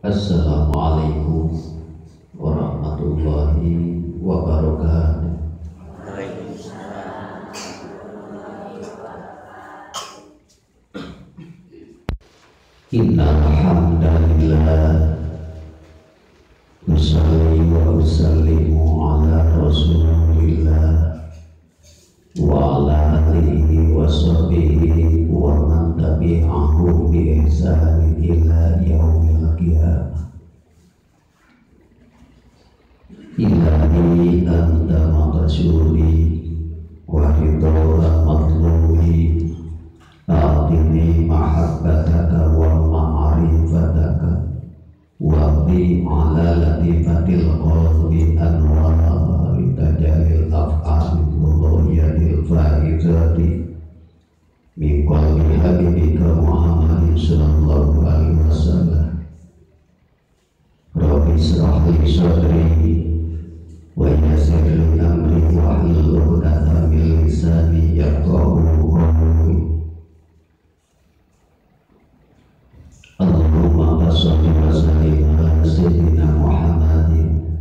Assalamualaikum warahmatullahi wabarakatuh. Innal hamdalillah usalli wa usallimu ala rasulillah wa ala alihi wa sahbihi wa man tabi'ahu bi ihsanin ila yaumil qiyamah. Ilahi anta maqsudi wa ridha matlubi, a'tini mahabbataka wa ma'rifataka wa qi ala latifatil qalbi anwar tajalil af'al ruhiyatil faizati min qalbi habibika Muhammadin sallallahu alaihi wasallam. Rabbi israh li sadri wa yassir li amri wahlul 'uqdatam min lisani yafqahu qawli. Allahumma shalli wa sallim ala sayyidina Muhammadin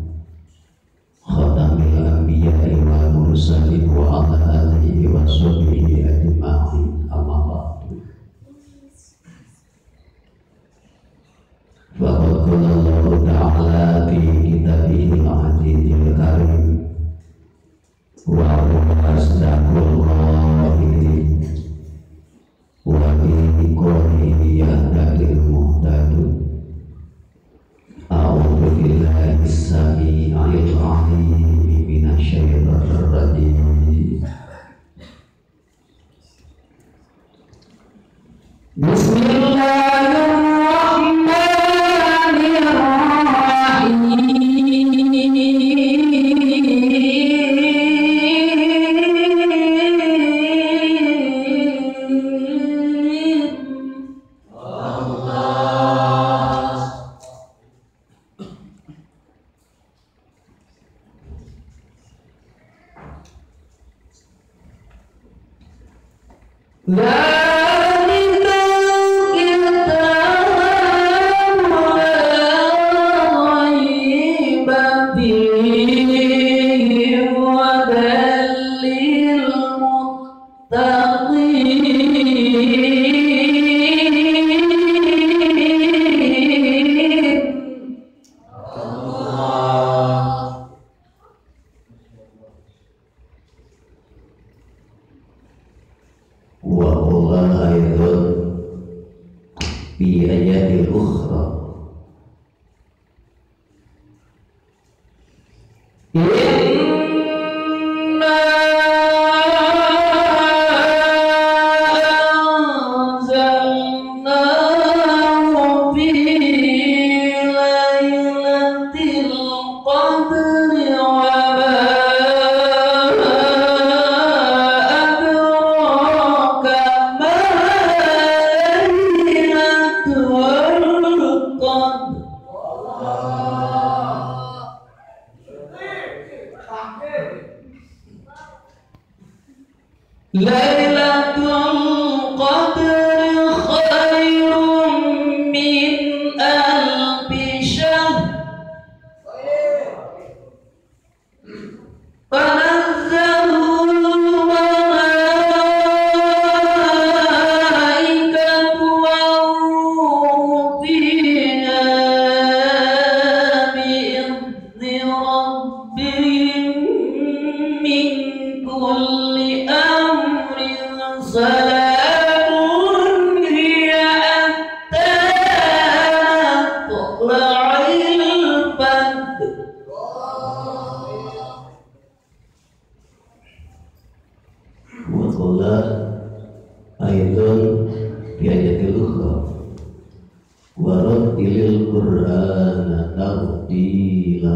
khatamil anbiya'i wal mursalin wa ala alihi wa sahbihi ajma'in. Amma ba'du. Faqad qala Allahu ta'ala fi kitabihil azizil karim wa huwa asdaqul qailin wa bi qawlihi yahtadil muhtadun. A'udzu billahi as-sami'il 'alim minasy syaithanir rajim. Bismillahirrahmanirrahim. Lailatul Qadri khairun min alfi syahr. Tanazzalul malaikatu war-ruhu fiha bi'izni rabbihim min kulli amrin. Salamun hiya hatta matla'il fajr. Wa qala aidan fi ayatil ukhra wa rattilil qur'ana tartila.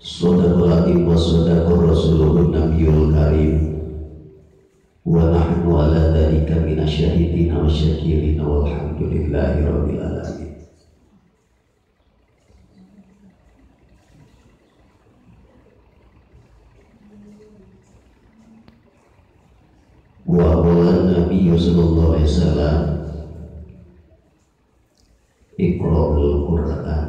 Shadaqallahu wa shadaqa rasuluhun nabiyul karim wa nahnu ala dzalika minasyahidin wa syakirin walhamdulillahi rabbil alamin. Wa qala nabiyyu sallallahu alaihi wasallam Iqra'ul Qur'an.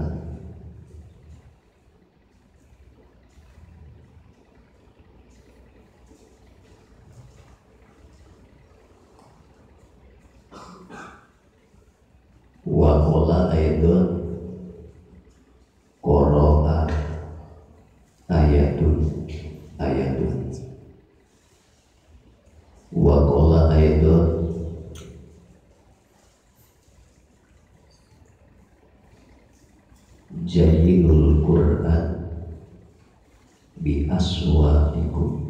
Wa qala aidan qara'a ayatun ayatun. Wa qala aidan jayyinul Qur'an bi aswatikum.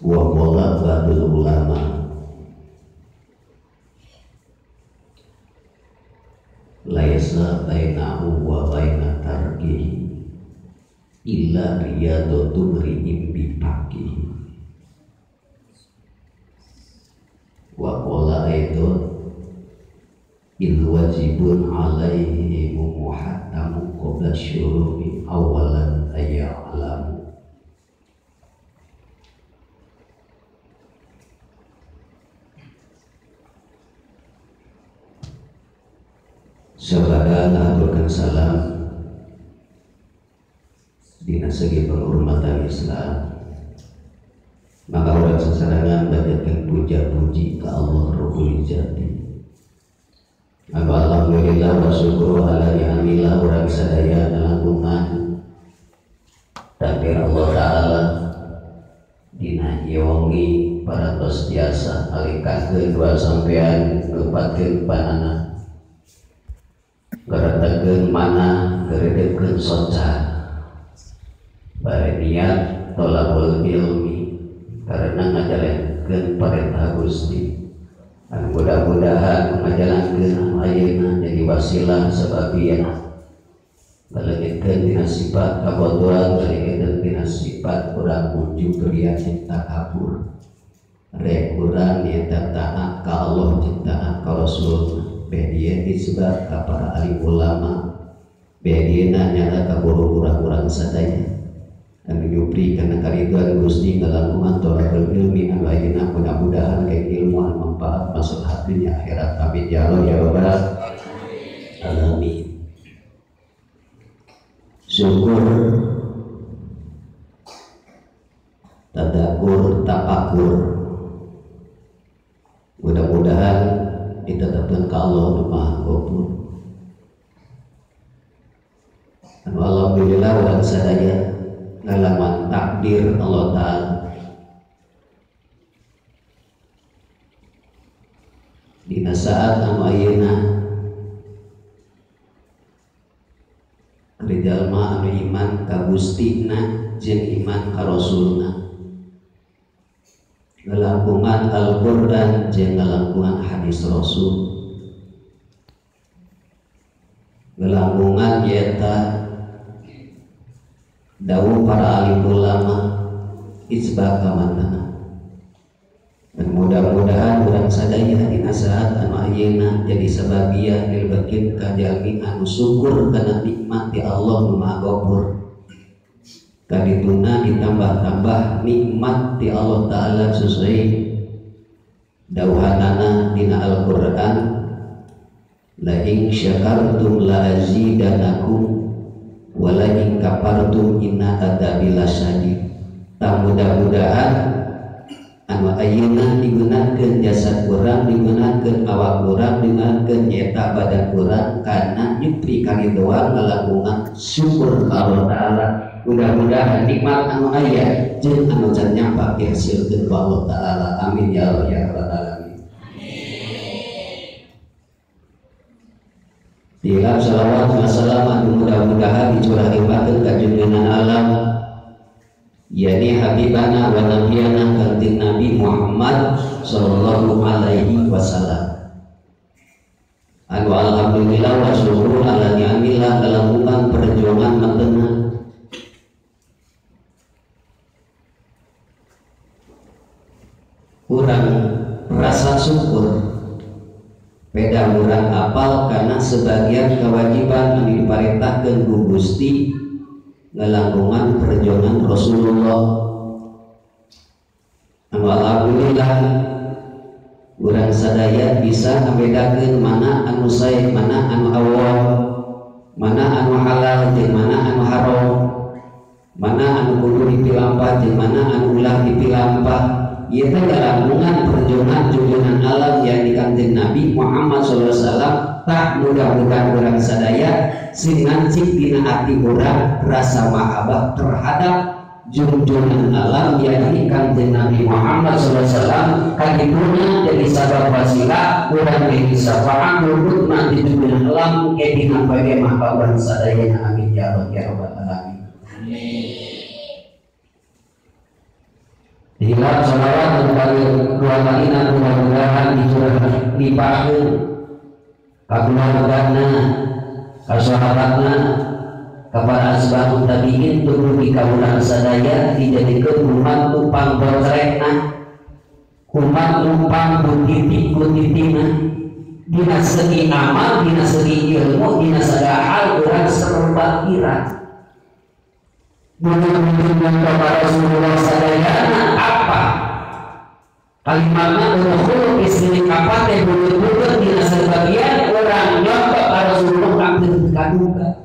Wa qala ba'dul ulama laisa bainahu wa baina tarkihi illa riyadatu mri'in bi faqihi. Wa qala aidan il wajibun alaihi muhattamu qabla syuru'i awalan ayya'lamu. Sabada ngaturkeun salam dina segi penghormatan Islam, maka urang sasarengan bacakeun puja-puji ka Allah Rabbul Izzati. Anu alhamdulillah wa syukru ala ni'amillah urang sadaya ngalangkungan takdir Allah Ta'ala dina ieu wengi parantos tiasa ngalingkahkeun dua sampean nglepatkeun panana garetakeun mana garedekeun soca bare niat tolabul ilmi karena ngajalankeun parentah Gusti. Anu mudah-mudahan ngajalankeun anu ayeuna jadi wasilah sababiah ngaleungitkeun dina sifat kabodohan, ngaleungitkeun dina sifat urang ujub ria jeung takabur, rek urang nyata taat ka Allah jeung taat ka Rasul. Bedieu disebab ka para ahli ulama, bedieuna nyata ka guru urang-urang sadaya anu nyupri kana kariduan Gusti ngalangkungan tolabul ilmi anu ayeuna mudah-mudahan kayak ilmu anu manfaat maslahat dunya akhirat. Amin ya Allah ya rabbal alamin. Syukur, tadakur, tafakur, mudah-mudahan ditetapkan ke Allah nu Maha Ghafur. Anu alhamdulillah urang sadaya ngalaman takdir Allah Ta'ala dina saat anu ayeuna jalma anu iman ka Gustina jeung iman ka Rasulna, ngalangkungan Al-Qur'an jeung ngalangkungan hadis Rasul, ngalangkungan nyata dawuh para alim ulama ijba kamandana. Dan mudah-mudahan urang sadaya dina saat anu ayeuna jadi sababiah dilebetkeun ka jalmi anu syukur kana nikmat ti Allah nu Maha Ghafur. Kadituna ditambah-tambah nikmat ti Allah Ta'ala sesuai dawuhanana dina Al-Qur'an, la in syakartum la azidanakum wa la in kafartum inna adzabi lasyadid. Tah mudah-mudahan anu ayeuna digunakeun jasad urang, digunakeun awak urang, digunakeun nyeta badan urang kana nyupri karidoan ngalangkungan syukur ka Allah Ta'ala. Mudah-mudahan nikmat anu aya jeung anu can nyampak dihasilkeun ku Allah Ta'ala. Amin ya Allah ya rabbal alamin. Tilap salawat wa salam anu mudah-mudahan dicurahkeun ka junjungan alam yani habibana wa nabiyana kanjeng Nabi Muhammad sallallahu alaihi wasallam. Anu alhamdulillah wa syukur ala ni'amillah kalamukan perjuangan matena urang rasa syukur beda urang apal karena sebagian kewajiban anu diparentahkeun ku Gusti ngalangkungan perjuangan Rasulullah. Alhamdulillah urang sadaya bisa ngabedakeun mana anu sae, mana anu awal, mana anu halal jeung mana anu haram, mana anu kudu dipilampah jeung mana anu ulah dipilampah. Ieu teh galangkungan perjuangan junjungan alam yang di Kanjeng Nabi Muhammad sallallahu alaihi wasallam. Tah mudah-mudahan urang sadaya sing ngancik dina ati urang rasa mahabbah terhadap junjungan alam yakni Kanjeng Nabi Muhammad sallallahu alaihi wasallam. Kadipuna jadi sabab wasilah urang jadi syafaat nurutna di junjungan alam ke dina bae mahabbah urang sadaya. Amin ya Allah ya rabbal alamin. Amin. Hilap salawat kali dua kali mudah-mudahan dicurah lipakeun ka keluargana, ka sahabatna, ka para asbabut tabiin tuluy ka urang sadaya dijadikeun umat nu panggotrekna, umat nu pangbutitik-butitina dina segi amal, dina segi ilmu, dina segala hal urang serba kira. Mudah-mudahan kepada Rasulullah sadayana apa kalimatna ukhul istri kapate bulut-bulut dina sebagian orang nyontok ka Rasulullah hampir kaduga.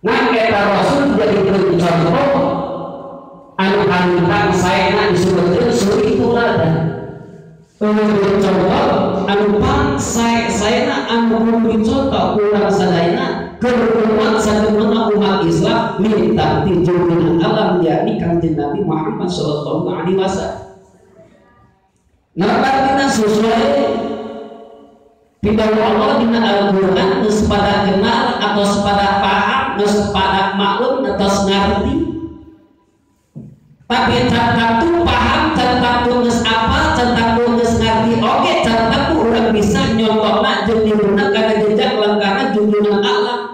Nah eta Rasul jadi contoh anu kalintang saena disebutkeun suri tuladan. Contoh anu pang saena anu kudu dicontoh urang sadayana keur umat sakumana umat Islam minta ti junjungan alam yakni Kanjeng Nabi Muhammad sallallahu alaihi wasallam. Nah artina sesuai pidawuh Allah dina Al-Qur'an geus pada kenal atau pada paham, geus pada maklum atau ngarti. Tapi can paham, can geus apal, can geus ngarti oge can urang bisa nyontokna jeung niruna kana jejak langkahna junjungan alam.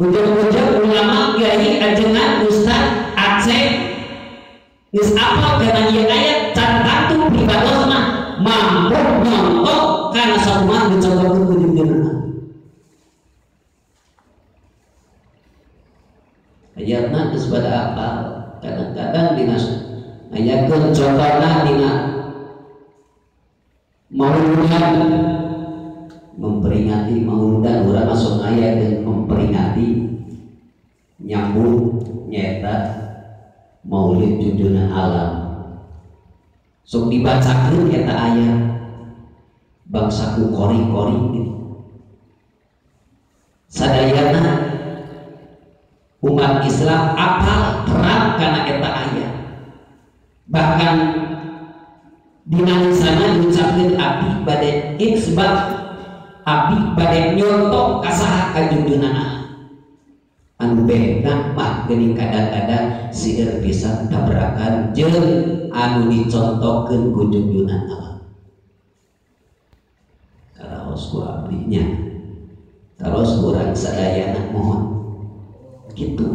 Bujang-bujang ulama kiai ajengan ustaz Aceh geus apal kana ieu ayat can tatu pribadosna mampu nyontok kana sakumaha dicontohkeun ku junjungan. Ayatna geus pada apal, kadang-kadang dina ayakeun contohna dina mauludan, memperingati mauludan urang masuk ayat dan memperingati nyambung nyata maulid junjungan alam. Sok dibacakeun eta ayat bangsaku kori-kori gitu. Sadayana umat Islam apal terang kana eta ayat. Bahkan dina sana diucapkeun abdi bade isbat, abdi bade nyontok ka saha ka junjungan alam. Anu beda mah geuning kadang-kadang seueur pisan tabrakan jeung anu dicontohkeun ku junjungan alam. Karaos ku abdinya, karaos urang sadayana mohon gitu.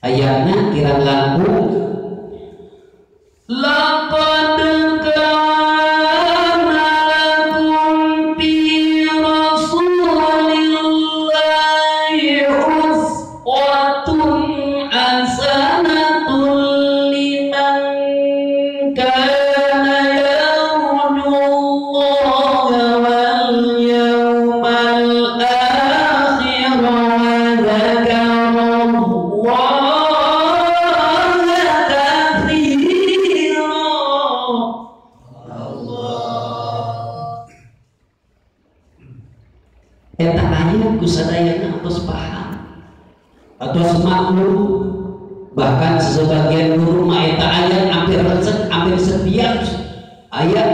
Ayatna kirang langkung laqad kana lakum fi rasulillahi uswatun hasanatun liman kana yarjullaha wal yawmal akhir wa dzakarallaha katsiran. Eta ayat ku sadayana atos paham, atos maklum, bahkan sebagian guru mah eta ayat hampir resep, hampir setiap ayat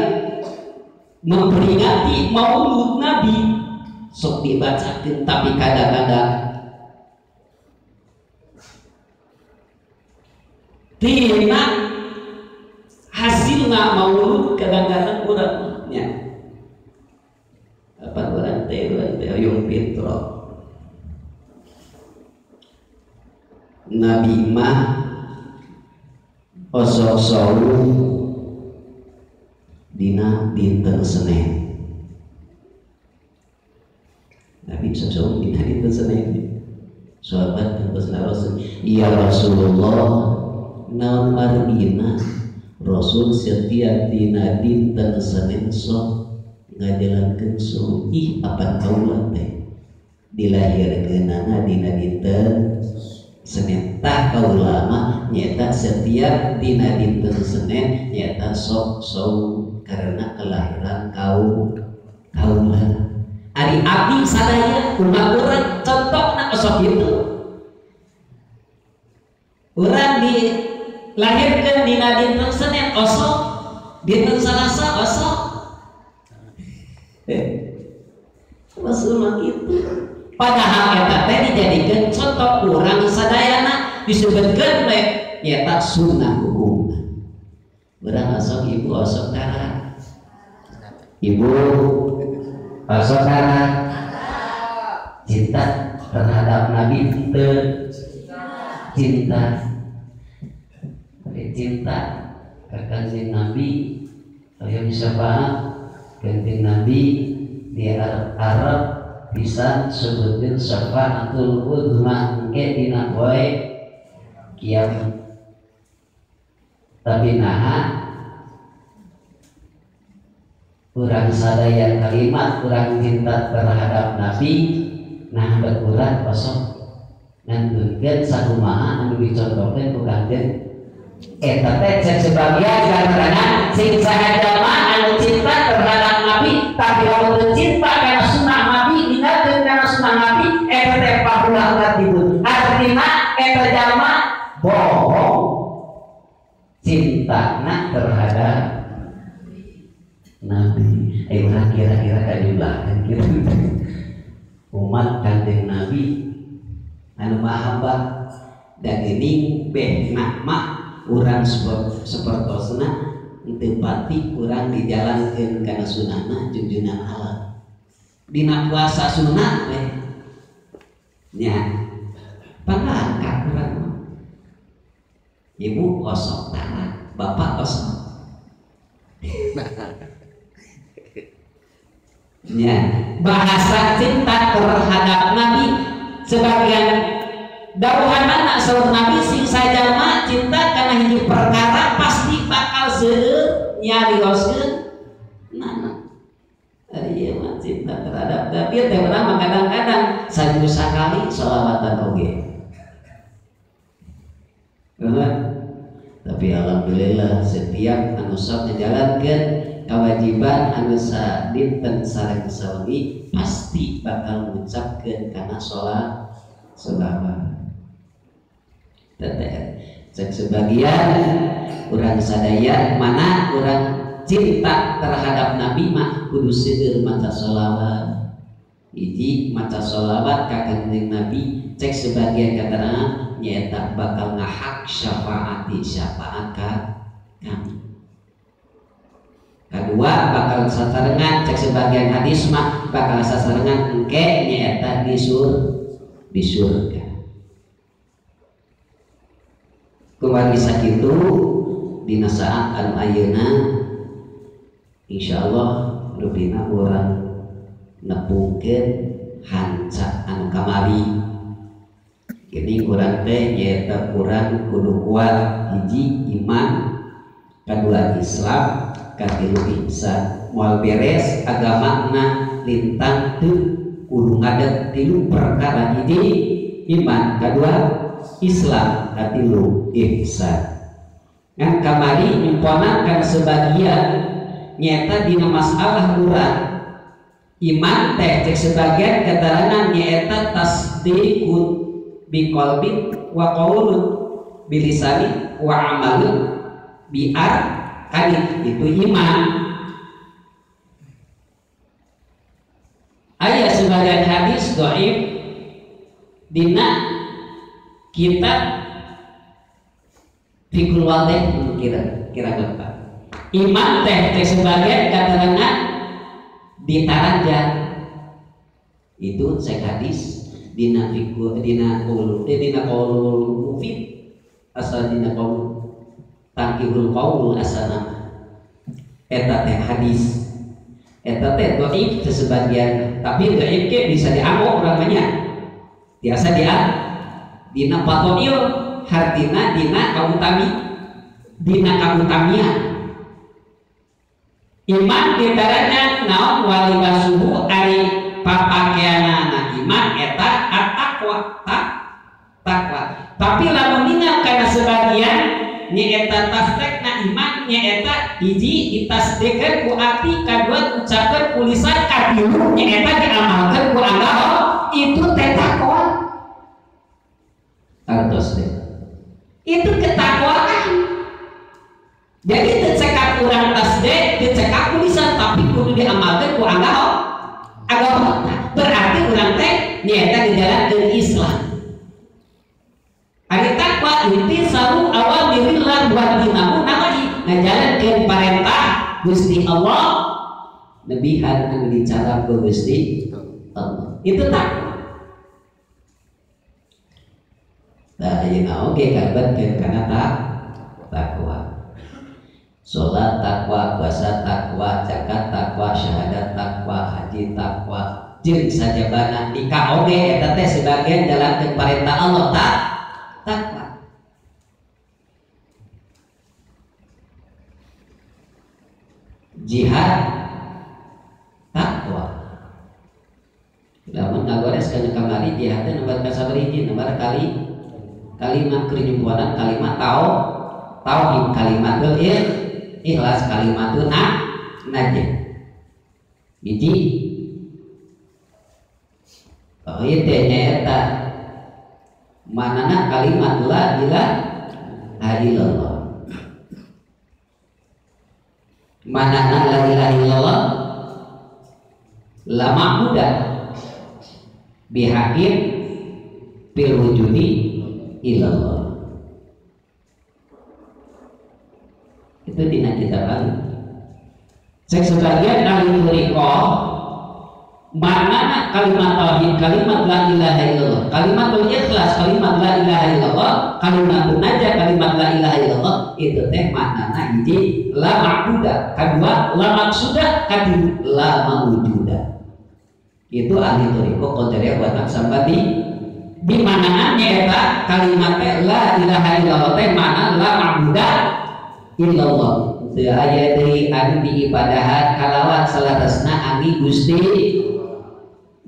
memperingati maulud Nabi sok dibacakeun, tapi kadang-kadang tina hasilna maulud kadang-kadang urang nya apa urang teh hoyong fitrah. Nabi mah osok saum dina dinten Senin. Nabi osok saum dina dinten Senin. Sahabat yang pesan Rasul, ya Rasulullah, Naon margina Rasul setiap dina dinten Senin sok ngajalankeun saum. Ih apan kaula teh dilahirkeunana dina dinten Senin. Tah kaula mah nyaeta setiap dina dinten Senin nyaeta sok saum karena kelahiran kaula. Ari abdi sadaya umat urang contokna osok kitu. Urang dilahirkeun dina dinten Senin osok, dinten Salasa osok. Rasulullah itu padahal eta teh dijadikeun contoh urang sadayana disebutkeun we nyaeta sunnah hukumna. Urang osok ibu osok tara. Ibu osok tara. Cinta terhadap Nabi teu cinta. Cinta ka Kanjeng Nabi hoyong syafaat Kanjeng Nabi di Arab bisa sebutkeun syafaatul uzma engke dina poe kiamat. Tapi naha urang sadaya kalimat urang cinta terhadap Nabi nah bet urang kosong ngantunkeun sakumaha anu dicontohkeun ku Kanjeng. Eta teh cek sebagian karenana sing saha jalma anu cinta terhadap Nabi tapi lamun cinta kana sunnah Nabi dinakeun kana sunnah Nabi eta teh pahulah katibu. Artina eta jalma bohong cintana terhadap Nabi. Urang kira-kira kajumlahkeun kitu umat Kanjeng Nabi anu mahabbah da geuning behna mah urang sapertosna teu pati urang dijalankeun kana sunahna junjunan Allah. Dina puasa sunah we nya pangangkat urang mah. Ibu osok tara, bapak osok. Nya bahasa cinta terhadap Nabi sebagian dawuhanana saur Nabi sing sajalma cinta kana hiji perkara pasti bakal seueur nyarioskeun nana. Ari ieu mah cinta terhadap Nabi teh urang mah kadang-kadang saminggu sakali sholawatan oge. Tapi alhamdulillah setiap anu sok ngajalankeun kewajiban anu sadinten sareng sawengi pasti bakal ngucapkeun kana sholawat. Teteh cek sebagian urang sadaya mana urang cinta terhadap Nabi mah kudu seueur maca sholawat. Hiji maca sholawat ka Kanjeng Nabi cek sebagian katerangan nyaeta bakal ngahak syafaati syafaat ka kami. Kedua bakal sasarengan cek sebagian hadis mah bakal sasarengan engke nyaeta di surga. Kumargi sakitu dina saat anu ayeuna insyaallah rupina urang nepungkeun hanca anu kamari. Geuning urang teh nyaeta urang kudu kuat hiji iman, kadua Islam, katilu ihsan. Moal beres agamana lintang teu kudu ngadeg tilu perkara hiji iman, kadua Islam, katilu ihsan. Ngan kamari nyemponakan sebagian nyaeta dina masalah urang iman teh cek sebagian keterangan nyaeta tasdiqun biqalbin wa qaulun bilisani wa amalun biar kali itu iman. Aya sebagian hadis dhaif dina kitab Fiqhul Wadih kira keempat. Iman teh sebagian keterangan ditaranjang itu cek hadis dina fiqh dina qaul dina qaulul mufid asal dina qaul tangkihul qaul asana eta teh hadis eta teh dhaif sebagian tapi dhaif ke bisa dianggo urang banyak biasa dia dina fadail hartina dina kautami dina kautamian. Iman ditaranya naon walibasuhu ari papakeanana iman eta at-taqwa takwa. Tapi lamun ningal kana sebagian nyaeta tasdekna iman nyaeta hiji ditasdekeun ku ati, kadua ucapkeun ku lisan, katilu nyaeta diamalkeun ku agama, itu teh takwa. Artos teh itu ketakwaan. Jadi teu cekap urang tasdek, teu cekap ku lisan, tapi kudu diamalkeun ku agama. Berarti urang teh nyaeta dijalankeun Islam. Ari takwa intisaru awamirillah wa dinahu namai ngajalankeun parentah Gusti Allah nebihan anu dicarap ku Gusti Allah. Itu takwa. Tah ayeuna oge kalebetkeun kana takwa. Salat takwa, puasa takwa, zakat takwa, syahadat takwa, haji takwa, jeung sajabana nikah oge eta teh sebagian jalankeun parentah Allah takwa. Jihad takwa. Lamun ngagores kana kamari jihad teh nomor kasabaraha, nomor kali kalimat kenyumpuanan kalimat tauhid, kalimatul ikhlas, kalimatun najah. Hiji tauhid teh nyaeta manana kalimat la ilaha illallah. Manana la ilaha illallah la ma'budu bihaqqin fil wujudi illallah. Itu dina kitab al. Cek sebagian ahli thariqah makna kalimat tauhid, kalimat la ilaha illallah, kalimatul ikhlas, kalimat la ilaha illallah, kalimatun najah, kalimat la ilaha illallah itu teh maknana hiji la ma'buda, kadua la maksuda, katilu la mawujuda. Itu ahli thariqah qadariyah wa naqsabandi. Di manaan nyaeta kalimat teh la ilaha illallah teh makna la ma'buda illallah. Teu aya deui anu diibadahan kalawan salaresna anggi Gusti.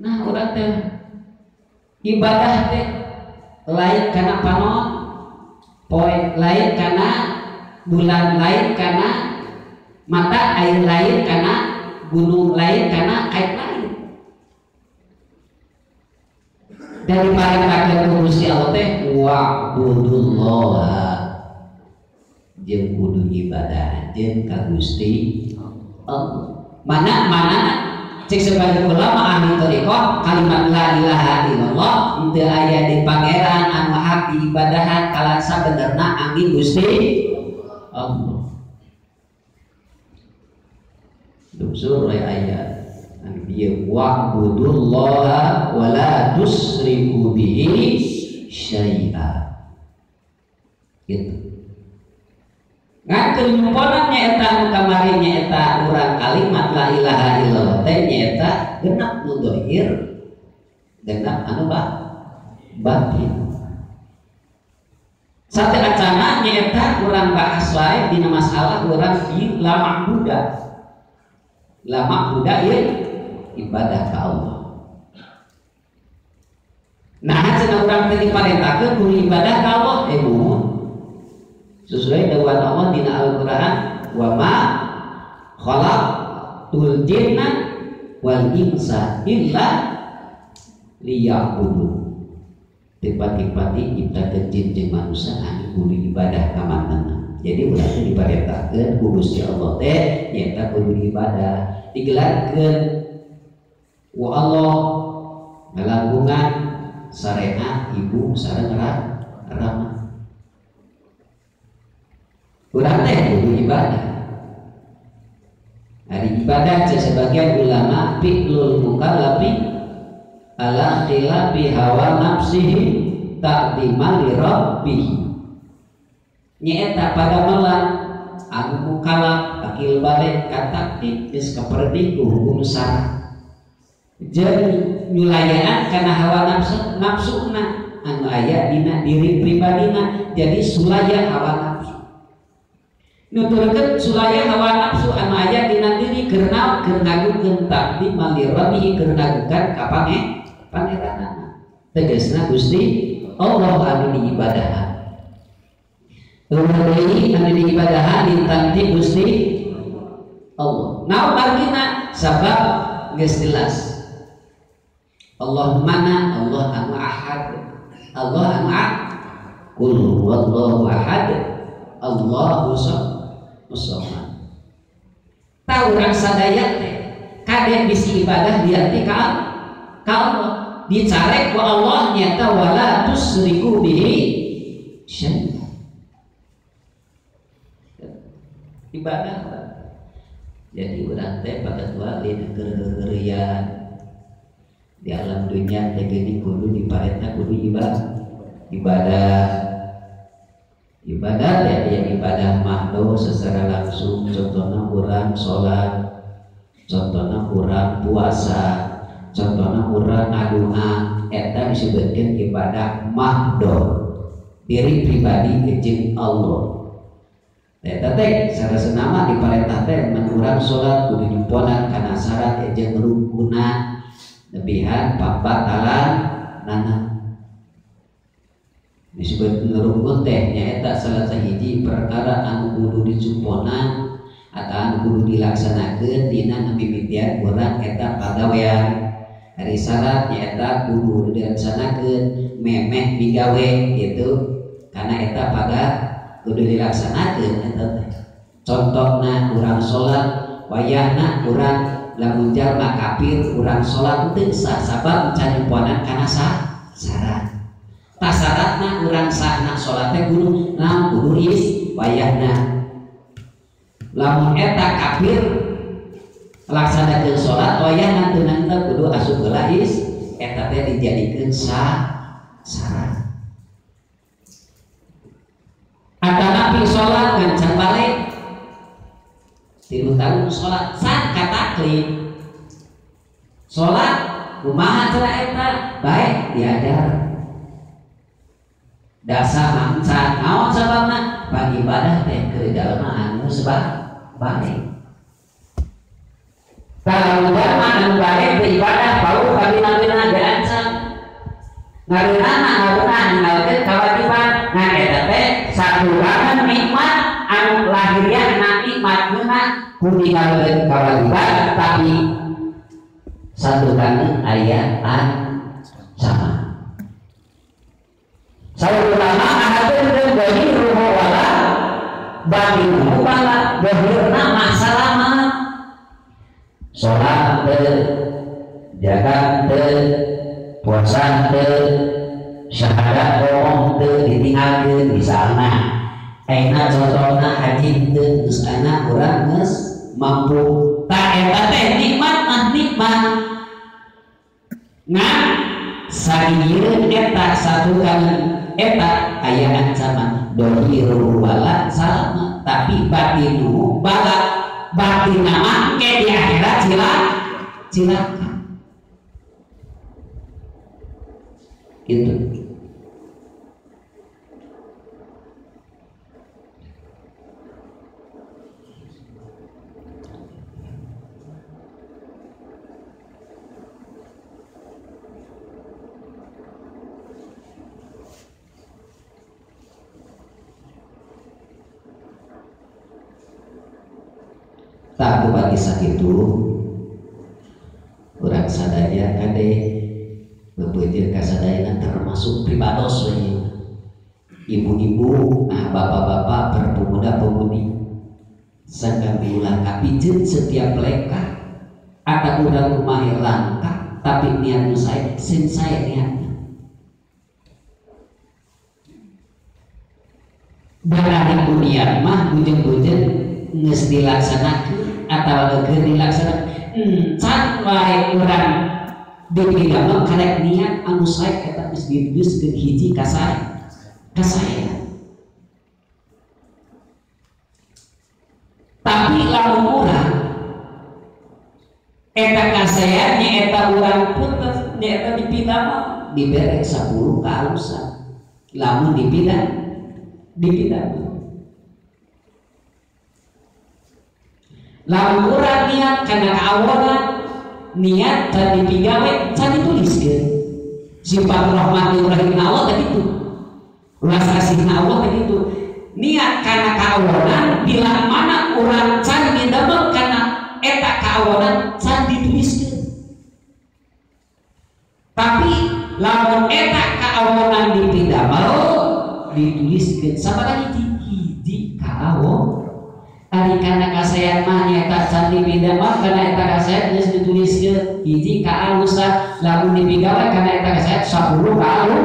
Nah urang teh ibadah teh lain kana panon poe, lain kana bulan, lain kana mata air, lain kana gunung, lain kana air lain. Dari parentahkeun ku Gusti Allah teh wa'budullah jeung kudu ibadah jeung ka Gusti Allah. Mana cek sebagai ulama ahli thariqah kalimat la ilaha illallah teu aya di pangeran anu hak diibadahan kalan sabenerna anggi Gusti Allah. Duksur we aya anu bieu wa'budullaha wa la tusriku bihi syai'a. Gitu. Ngan kenyumponan nyaeta anu kamari nyaeta urang kalimat la ilaha illallah teh nyaeta genap nu zahir, genap anu batin. Sate acana nyaeta urang bahas wae dina masalah urang di la ma'buda. La ma'buda ieu ibadah ka Allah. Nah cenah urang teh diparentahkeun kudu ibadah ka Allah, muhun. Sesuai dengan Allah dina Al-Qur'an wa ma khalaqtul jinna wal insa illa liya'budun. Tipati-pati nyiptakeun jin jeung manusia anu kudu ibadah ka manehna. Jadi urang teh diparentahkeun ku Gusti Allah teh nyaeta kudu ibadah, digelarkeun wa Allah ngalangkungan syariat ibu sareng rama. Urang teh kudu ibadah. Hari ibadah sebagian ulama fi'lul mukallafi ala khilafi hawa nafsihi ta'dima li rabbih. Nyaeta pada melan anu mukallaf akil balik kataktik geus kaperdi ku hukum syara. Jeung nyulayaan kana hawa nafsu nafsuna. anu aya dina diri pribadina. Jadi sulaya hawa nafsu nuturkeun sulaya hawa nafsu anu aya dina diri keur naon keur ngagungkeun takdim malirabihi keur ngagungkeun ka pangeranana tegasna Gusti Allah anu diibadahan eueuh anu diibadahan ditanti Gusti Allah. Naon margina sabab geus jelas Allah mana Allah anu ahad Allah anu ahad qul huwallahu ahad Allahu samad. Tah urang sadaya teh kade bisi ibadah dianti ka Allah dicarek ku Allah nyata wala tusriku bihi syai'a. Ibadah jadi urang teh paketua dina keur-keurian di alam dunia teh geuning kudu diparentah kudu ibadah ibadah ya ibadah mahdo secara langsung contohna urang salat contohna urang puasa contohna urang ngadoa eta disebutkeun ibadah mahdo diri pribadi jeung Allah. Eta teh sarasana mah diparentah teh mun urang salat kudu nyumponan kana syarat jeung rukuna lebihan pambatalan nana disebut rukun teh nyaeta salah sahiji perkara anu kudu dicumponan atau anu kudu dilaksanakeun dina mimitian urang eta pagawean. Ari syarat nyaeta kudu dilaksanakeun memeh digawe gitu karena eta paga kudu dilaksanakeun eta teh. Contohna urang salat wayahna urang lamun jalma kafir urang salat teu sah sabab can nyumponan kana syarat. Syaratna urang sahna salat teh kudu naon kudu is wayahna lamun eta kafir laksanakeun salat wayahna teu nangteu kudu asup heula is eta teh dijadikeun syarat. Atanapi salat ngan can balik 3 tahun salat san kataklif salat kumaha cara eta baik diajar dasar mangsa naon sababna pangibadah teh keur jalma anu sebab balik kalau jalma anu balik beribadah bau kabina-bina diancam ngareunana ngareunah ninggalkeun kawajiban ngan eta teh saturangan nikmat anu lahiriah na nikmat ngeunah ku ninggalkeun kawajiban tapi saturangan aya ancaman. Saur ulama ahadun zahiruhu wala batinuhu bala zahirna masalama salat teu zakat teu puasa teu syahadat bohong teu ditinggalkeun misalna ayeuna contohna haji teu geus ana urang geus mampu tah eta teh nikmat mah nikmat ngan sakieu eta satu kali eta aya ancaman dohiru wala salama tapi batinu bala batin mah ke di akhirat cilaka gitu. Tak bupati sakitu urang sadaya kade beupeujeur ka sadayana termasuk pribados we ibu-ibu nah bapak-bapak berpemuda-pemudi sangkan diulah kapijeun setiap lengkah atau urang kumaha langkah tapi niat nu sae sing sae niatna barang ku niat mah bujeng-bujeng geus dilaksanakeun atawa keur dilaksanakeun can wae urang dipidamel karek niat anu sae eta geus dituliskeun hiji ka sae. Tapi lamun urang eta kasaean nyaeta urang pun nyaeta dipidamel dibere 10 kaalusan lamun dipidamel lamun urang niat kana kaawonan niat can dipigawe can dituliskeun sifat rahmatur rahim Allah teh kitu ulas kasihna Allah teh kitu niat kana kaawonan bila mana urang can didamel kana eta kaawonan can dituliskeun tapi lamun eta kaawonan dipidamel dituliskeun sabaraha hiji kaawon ari kana kasayan mah nyaeta can dipidamel kana eta kasayan geus dituliskeun hiji kaalusan lamun dipigawe kana eta kasayan 10 kaalu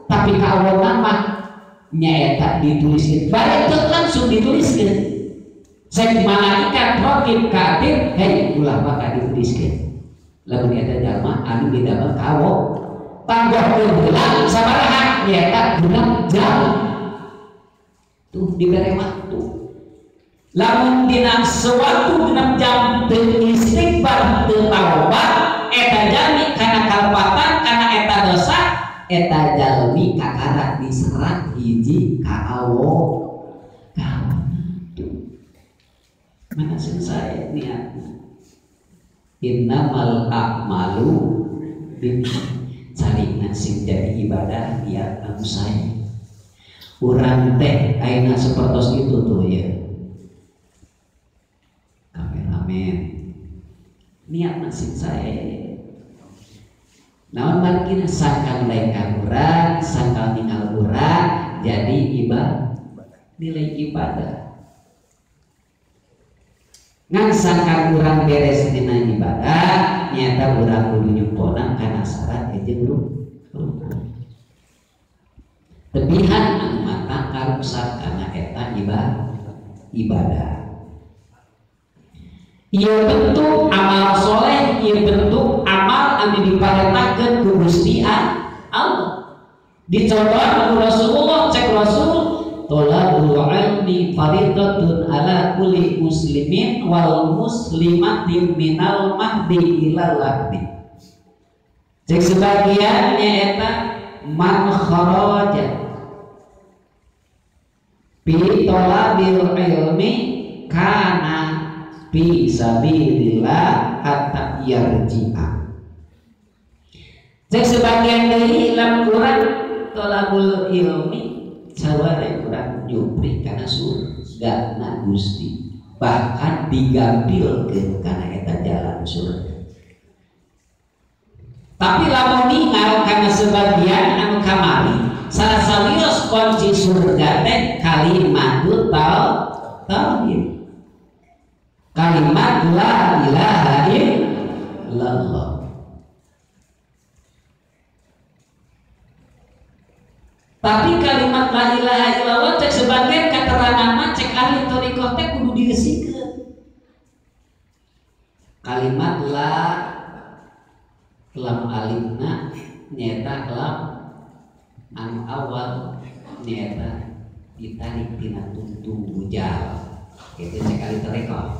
tapi kaawonan mah nyaeta dituliskeun bari teu langsung dituliskeun cek malaikat raqib katib hei ulah maka dituliskeun lamun eta jalma anu didamel kawo tanggohkeun heula sabaraha nyaeta genep jam tuh dibere waktu lamun dina sewaktu genep jam teu istighfar teu taubat eta jalmi kana kalepatan kana eta dosa eta jalmi kakara diserat hiji kaawo tuh mana selesai niatna innamal a'malu binniyat carina sing jadi ibadah niat anu sae urang teh ayeuna sapertos itu tuh ya kameramen niatna sing sae naon margina sangkal lain urang sangkal ningal urang jadi ibadah nilai ibadah ngan sangkal urang beres dina ibadah nyata urang kudu nyumpona kana syarat jeung rukun tebihan anu mata karuksak kana eta ibadah ieu bentuk amal soleh ieu bentuk amal anu diparentakeun ku Gusti Allah dicontohan ku Rasulullah cek Rasul tolabul ilmi faridatun ala kulli muslimin wal muslimati minal mahdi ilal lahdi cek sebagian nyaeta man kharaja fi tolabil ilmi kana fi sabilillah hatta yarji'a cek sebagian deui lamun urang tolabul ilmi saware urang nyupri kana surga na Gusti bahkan digampilkeun kana eta jalan surga tapi lamun ningal kana sebagian anu kamari salah sawios kunci surga teh kalimatut tauhid kalimat la ilaha illallah. Tapi kalimat la ilaha illallah cek sebagian keterangan mah cek ahli thariqah teh kudu diresikeun. Kalimat la lam alifna nyaeta lam anu awal nyaeta ditarik tina tungtung bujal. Itu cek ahli thariqah.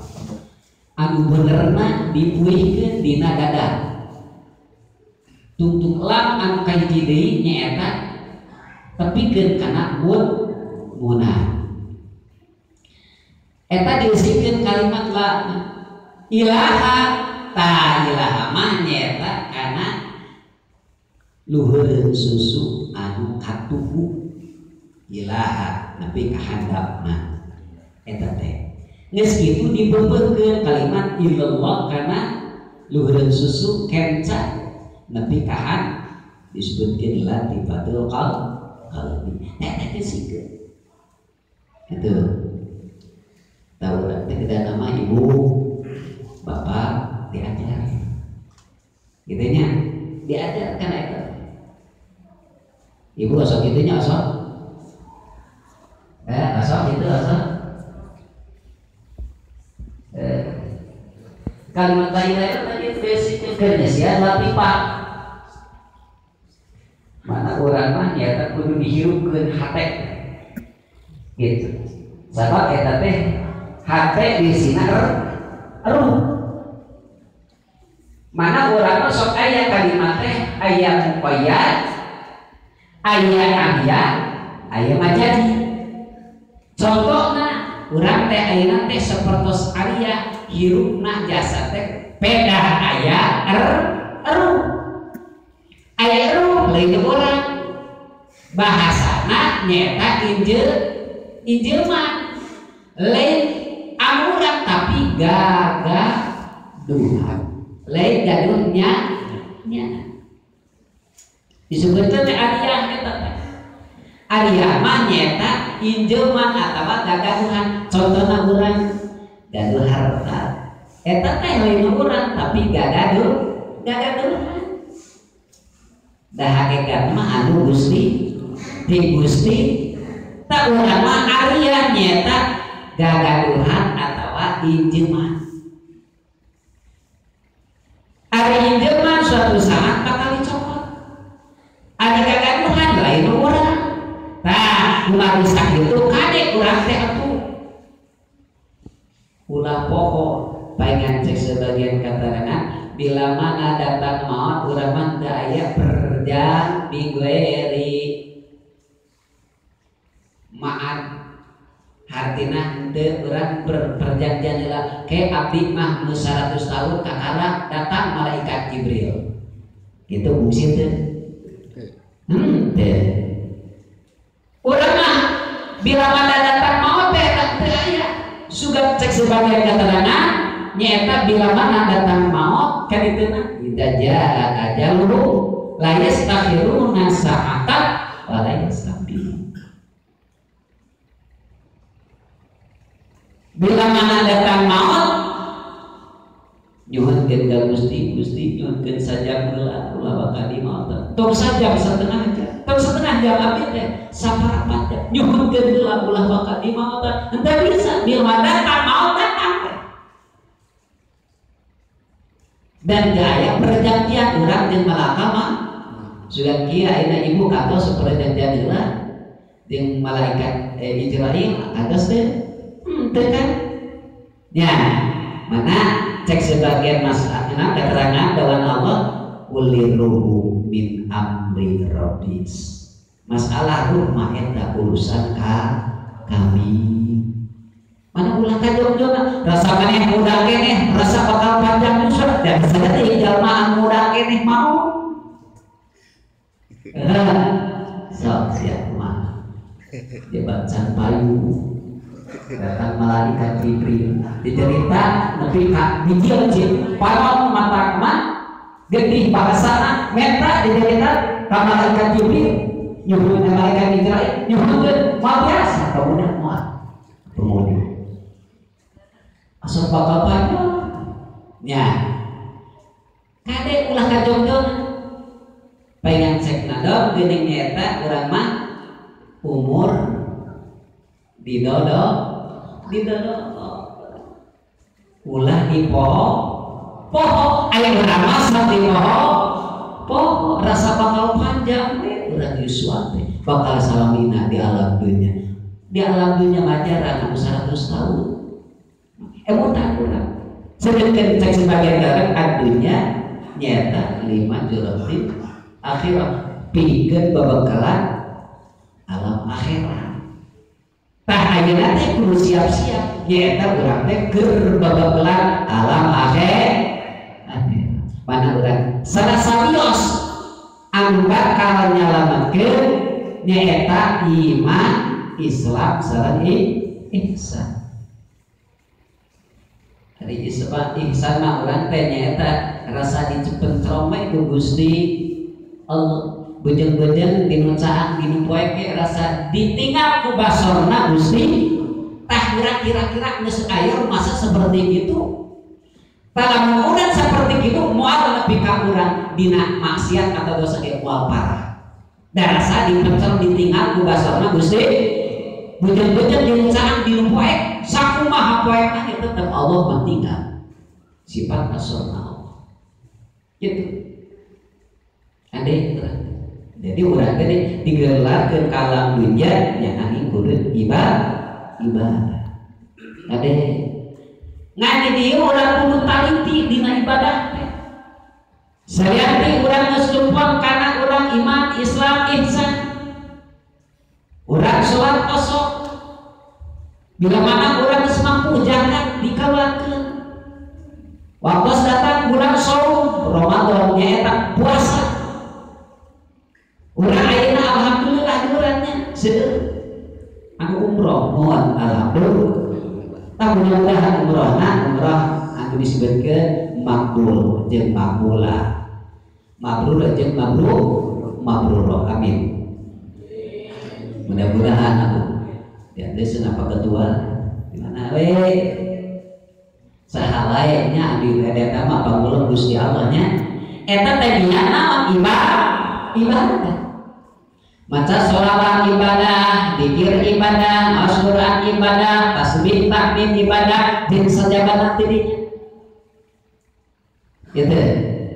Anu benerna dipuihkeun dina dada. Tungtung lam anu kahiji deui nyaeta tepikeun kana munah. Eta diusikeun kalimat la ilaha ta ilaha mah nyaeta kana luhureun susu anu katuhu ilaha nepi ka handapna eta teh. Geus kitu dibeubeutkeun kalimat illallah kana luhureun susu kenca nepi ka disebutkeun latifatul qalbi. Eta teh sikeun. Itu. Tahu teh kedah nama ibu, bapak diajar. Gitu nya, diajar kana eta. Ibu osok kitu nya osok. Osok kitu osok. Kalimat la ilaha illallah tadi basic kerja sia latifah. Mana urang mah nyaeta kudu dihirupkeun hate. Gitu. Sabab eta teh hate disina ruh. Mana urang mah sok aya kalimat teh aya muqayyad, aya aliyah, aya majazi. Contohna urang teh ayeuna teh sapertos aliyah hirupna jasa teh pedah aya eru. Aya eru lain urang. Bahasana nyaeta injelman lain amurang tapi gagaduhan. Lain gaduhnya nya. Disebutkeun teh aliyah eta teh. Aliyah mah nyaeta injelman atawa gagaduhan. Contohna urang gaduh harta. Eta teh lain urang tapi gagaduhan. Da hakikat mah anu Gusti ti Gusti tak urang mah aliyah nyaeta gagaduhan atawa injelman. Ari injelman suatu saat bakal dicopot. Ari gagaduhan lain urang. Tah kumaha sakitu kade urang teh atuh. Ulah poho paingan cek sebagian katerangan bila mana datang maut urang mah teu aya perjang bigueri. Maat hartina henteu urang berperjanjian heula ke abdi mah nu 100 tahun kakara datang malaikat Jibril. Gitu fungsi teh. Teh. Urang mah bila mana datang maut teh teu aya. Sugan cek sebagian keterangan nyaeta bila mana datang maut kan dituna idza jaa ajaluhum la yastakhiruna sa'atan wa la yastaqdimun. Bila mana datang maut nyuhunkeun ka Gusti, Gusti nyuhunkeun sajam heula ulah bakal di maut. Tong sajam setengah jam, tong setengah jam abdi teh saparapat jam nyuhunkeun heula ulah bakal di maut. Henteu bisa bila datang maut datang teh. Dan gaya perjanjian urang jeung malaka mah sudah kieu ayeuna ibu katos perjanjian heula jeung malaikat Ijrail atos teh. Teu kan? Ya, mana cek sebagian masalah keterangan dawan Allah uliruhu min amri rabbis. Masalah ruh mah eta urusan ka kami. Mana ulah kajong-jong rasa maneh muda keneh, rasa bakal panjang usah dan sadetik jalma muda keneh mau. Sok siap mah. Jebat can payu. Datang malaikat Jibril dicerita nepi ka dijieun panon mata mah getih bahasana menta dicerita ka malaikat Jibril nyuhun malaikat Jibril nyuhunkeun moal biasa pemuda moal pemuda asup bakal panjang nya kade ulah kajongjon pengen cek nadom geuning nyaeta urang mah umur didodo didodo ulah dipoho poho aya urang mah sok dipoho poho rasa bakal panjang we urang yuswa teh bakal salamina di alam dunya. Di alam dunya mah jarang anu 100 tahun emutan urang. Sedengkeun cek sebagian orang adunya nyaeta 5 juratin akhirat pikeun babekalan alam akhirat. Tah ayeuna teh kudu siap-siap nyaeta urang teh keur babakalan alam akhirat. Mana urang salah sawios anu bakal nyalametkeun nyaeta iman Islam sareng ihsan. Ari Islam ihsan mah urang teh nyaeta rasa dicepentrong we ku Gusti Allah. Bejeng-bejeng dinu caang dinu poek ge rasa ditinggal ku basorna Gusti. Tah kira-kira geus aya masa seperti itu. Tah lamun urang seperti itu moal nepi ka urang dina maksiat atau dosa ge moal parah. Da rasa dipencel ditinggal ku basorna Gusti. Bejeng-bejeng dinu caang dinu poek sakumaha poekna ge tetep Allah mah tinggal. Sifat basorna Allah. Gitu. Ade urang. Jadi urang teh digelarkeun ka alam dunya nya angin kudu ibadah. Ade ngan di dieu urang kudu taliti dina ibadah teh. Salianti urang geus luput kana urang iman Islam ihsan. Urang salat kosong. Bila mana urang geus mampu zakat dikaluarkeun. Waktu datang bulan saum Ramadan nyaeta puasa. Urang ayeuna alhamdulillah urangnya seueur anu umroh mohon alhamdulillah. Tah mudah-mudahan umrohna umroh anu disebutkeun makbul jeung makbulah. Mabrur jeung mabrur mabrur amin. Mudah-mudahan aku ya teh cenah ketua di mana we saha lae nya di eta mah pangulung Gusti Allah nya eta teh niatna ibadah. Maca sholawat ibadah, dzikir ibadah, maos Quran ibadah, tasbih tahmid ibadah, jeung sajabana ti dinya. Gitu.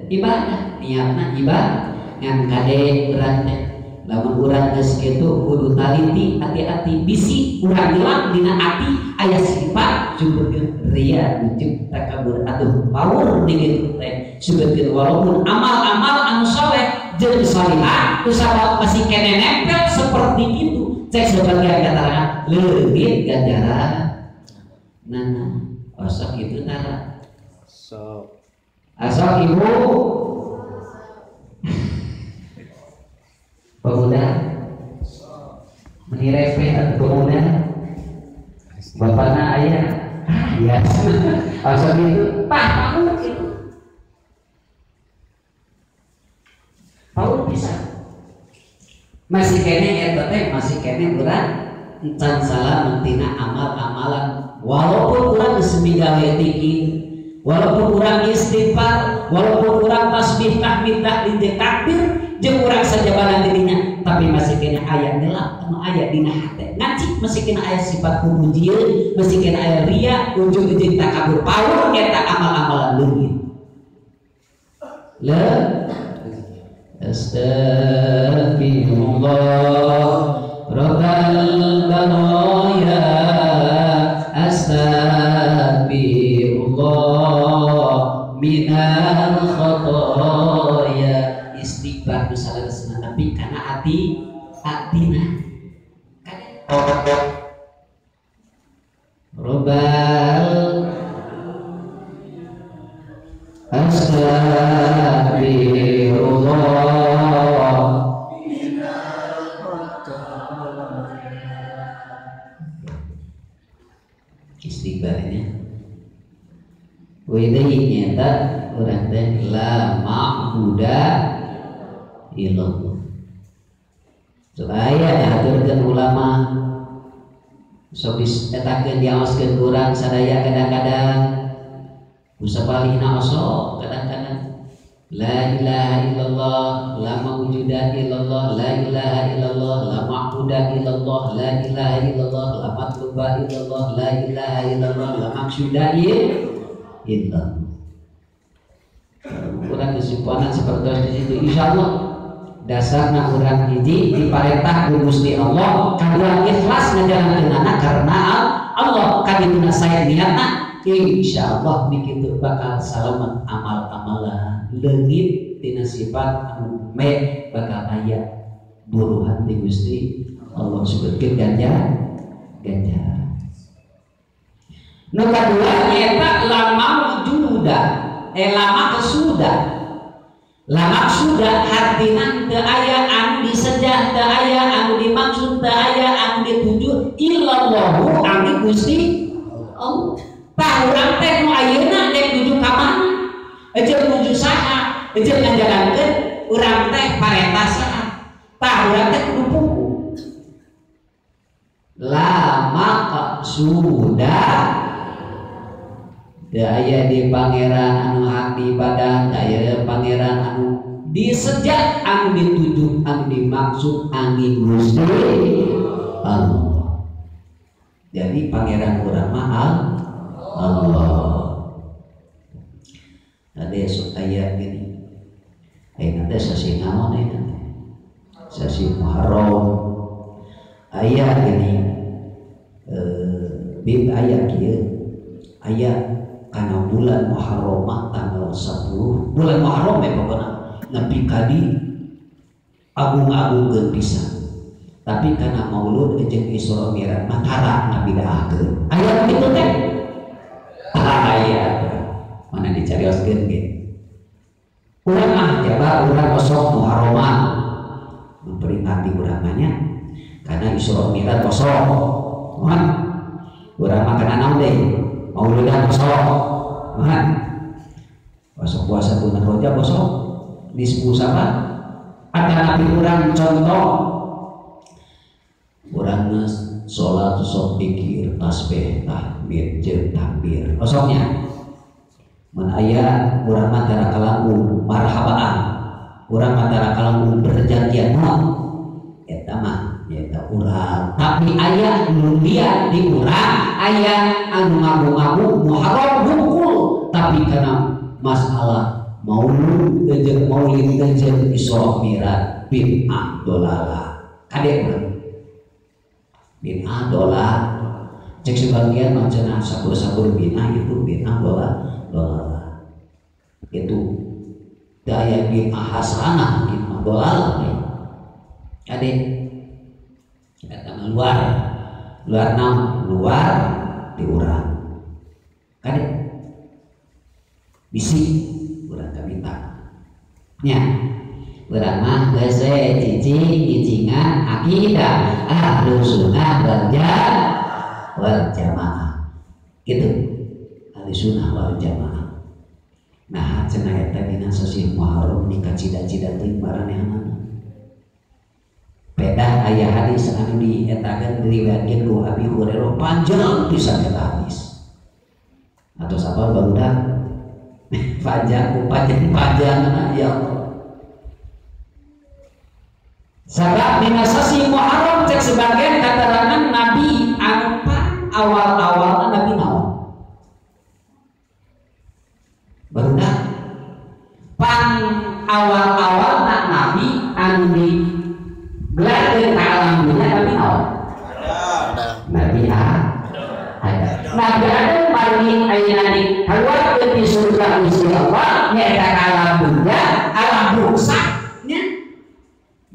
Ibadah, niatna ibadah ngan kade urang teh. Lamun urang geus kitu kudu taliti hati-hati bisi urang nilak dina ati aya sifat jumpeurkeun riya ujub takabur atuh power di kitu teh sebutkeun walaupun amal-amal anu soleh jeung salihah kusabab masih kene nempel seperti itu cek sebagian keterangan leungit ganjaran nah osok itu tara sok asok ibu pemuda menirepeh atau pemuda bapakna ayah ya asal itu pak kamu itu paur bisa masih kene eta teh masih kene urang encan salah mentina amal-amalan walaupun urang geus migawe dzikir walaupun urang istighfar walaupun urang tasbih tahmid tahlil takbir jeung urang sajabana dirinya tapi masih kena aya ngelak anu aya dina hate ngaci masih kena aya sifat pupujieun masih kena aya ria ujung-ujung takabur power eta amal-amalan leungit la astaghfirullah rabbal baraya astaghfirullah minal khotoya istighfar misalnya senang tapi karena hati atina robal astagfirullah istighfarnya wedehi nyata urang teh la ma'buda illallah. Supaya diaturkeun ulama sok etakeun diaoskeun urang sadaya kadang-kadang usapalihna osok kadang-kadang la ilaha illallah la mawjuda illallah la ilaha illallah la ma'buda illallah la ilaha illallah la matluba illallah la ilaha illallah la maksuda illallah. Urang kesimpulan seperti itu insyaallah dasarna urang hiji diparentah ku Gusti Allah kadua ikhlas ngajalankeunana karena Allah kadituna saya niatna insyaallah nikitu bakal salamet amal-amalan leungit tina sifat anu me bakal aya buruhan ti Gusti Allah sebutkeun ganjaran nu kadua nyaeta lama wujuda lama kesuda lama sudah hartina teu aya anu disejah teu aya anu dimaksud teu aya anu dituju illallahu anu Gusti Allah. Tah urang teh nu ayeuna dek nuju ka mana? Jeung nuju saha? Jeung ngajalankeun urang teh parentah saha? Tah urang teh kudu puguh. Lama sudah teu aya di pangeran anu hak diibadah, teu aya pangeran anu disejak, anu dituju, anu dimaksud angin Gusti Allah. Jadi pangeran urang mah Allah. Tadi esok aya gini. Ayeuna teh sasih naon ayeuna teh? Sasih Muharram. Aya gini. Bib aya kieu. Aya Karena bulan Muharram tanggal 10 bulan Muharram ya pokoknya nepi ka di agung-agungkeun pisan. Tapi karena maulud jeung Isra Mi'raj mah tara ngabidahkeun. Aya kitu teh? Aya. Mana dicarioskeun ge. Urang mah jaba urang osok Muharraman memperingati urang mah nya. Karena Isra Mi'raj osok. Muhan. Urang mah kana naon deui? Mauludan osok. Muhan. Osok puasa bulan Rajab osok. Nisfu Syaban. Atanapi urang contoh urang geus salat sok dikir tasbih tahmid jeung takbir osoknya mun aya urang mah tara kalanggung marhabaan urang mah tara kalanggung perjanjian mah eta mah nyaeta urang tapi aya nu liat di urang aya anu ngagu-ngagu Muharram hungkul tapi kana masalah maulud jeung maulid jeung Isra Mi'raj bid'ah dolalah kade urang bid'ah dolalah cek sebagian mah cenah sabur-sabur bid'ah itu bid'ah dolalah itu daya bid'ah hasanah bid'ah dolalah kade kata luar luar naon luar di urang kade bisi urang kabita nya urang mah geus cicing cicingan akidah ahlu sunnah wal jamaah gitu ahli sunnah wal jamaah. Nah cenah eta dina sasih Muharram ni kacida-cida teuing maranehanana pedah aya hadis anu dietakeun diriwayatkeun ku Abi Hurairah panjang pisan eta hadis atau sapa barudak panjang panjang ya Allah. Sabab dina sasih Muharram cek sebagian katerangan Nabi anu awal-awalna Nabi naon barudak pang awal-awalna Nabi anu di gelarkeun ka alam dunya Nabi naon Nabi Adam. Nabi Adam paling ayeuna di kaluarkeun di surga Gusti Allah nyaeta ka alam dunya alam ruksak nya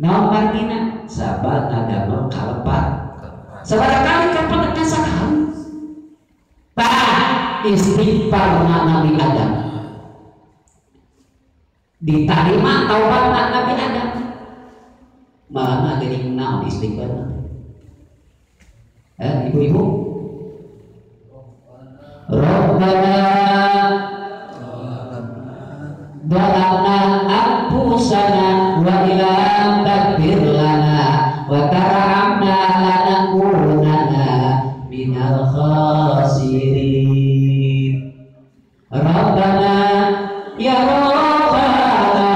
naon artina sabab ngadamel kalepat sabaraha kali kapan sakali tah istighfar Nabi Adam diterima taubat Nabi Adam malah geuning naon istighfar ibu-ibu Rabbana dhalamna anfusana wa illam taghfir lana wa tarhamna lanakunanna minal khasirin. Rabbana ya Rabbana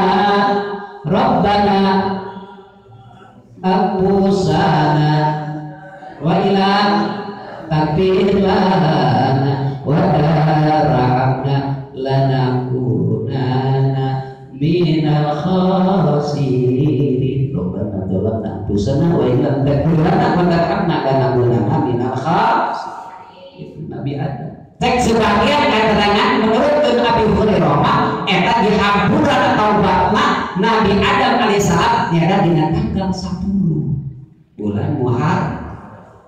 Rabbana anfusana wa illam taghfir lana wa tarhamna lanakunanna minal khasirin. Rabbana dhalamna anfusana wa illam taghfir lana wa tarhamna lanakunanna minal khasirin. Nabi Adam cek sebagian keterangan menurut Abi Hurairah eta dihampura taubatna Nabi Adam alaihissalam nyaeta dina tanggal 10 bulan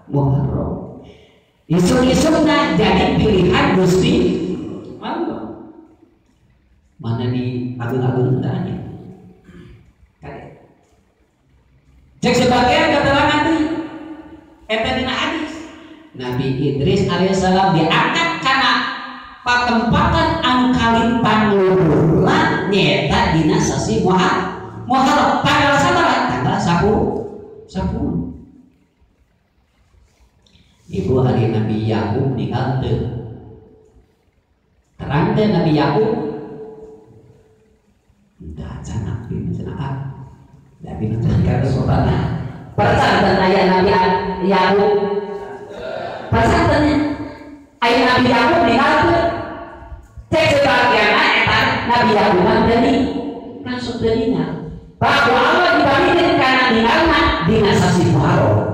Muharram. Isuk-isukna jadi pilihan Gusti Allah. Mana di agung-agung tanya. Cek sebagian keterangan deui eta dina hadis Nabi Idris alaihissalam diangkat kana patempatan anu kalintang luhurna nyaeta dina sasih Muharram tanggal sabaraha? Tanggal 10. Ibu hari Nabi Yakub ninggal teu terang teh Nabi Yakub entah cenah bin cenah Nabi cenah ka percanten aya Nabi Yakub percantennya aya Nabi Yakub ninggal teu cek sebagian eta Nabi Yakub mah teu langsung teu ningal bahwa Allah dibandingkeun kana ningalna dina sasih Muharram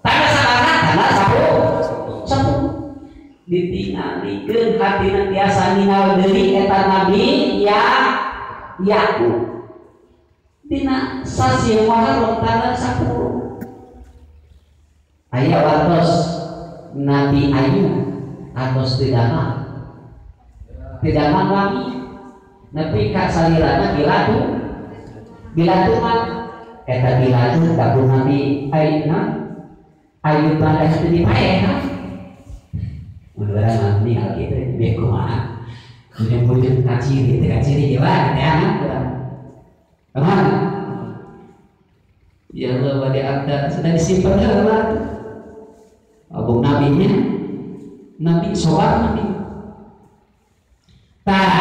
tanggal sabaraha? Tanggal 10. Ditingalikeun hatina tiasa ningal deui eta Nabi ya Yakub dina sasi Muharram tanggal 10 aya wartos Nabi Ayub atos tidak lami nepi ka salirana bilatuman eta bilatu tabu Nabi Ayub Ayub pada teu dipaeh mudah-mudahan nanti hal gitu biar kumaha bujung-bujung kaciri teh kaciri jawa teh anak urang kemana ya Allah bade abda sudah disimpan heula abung nabinya nabi sobar nabi tah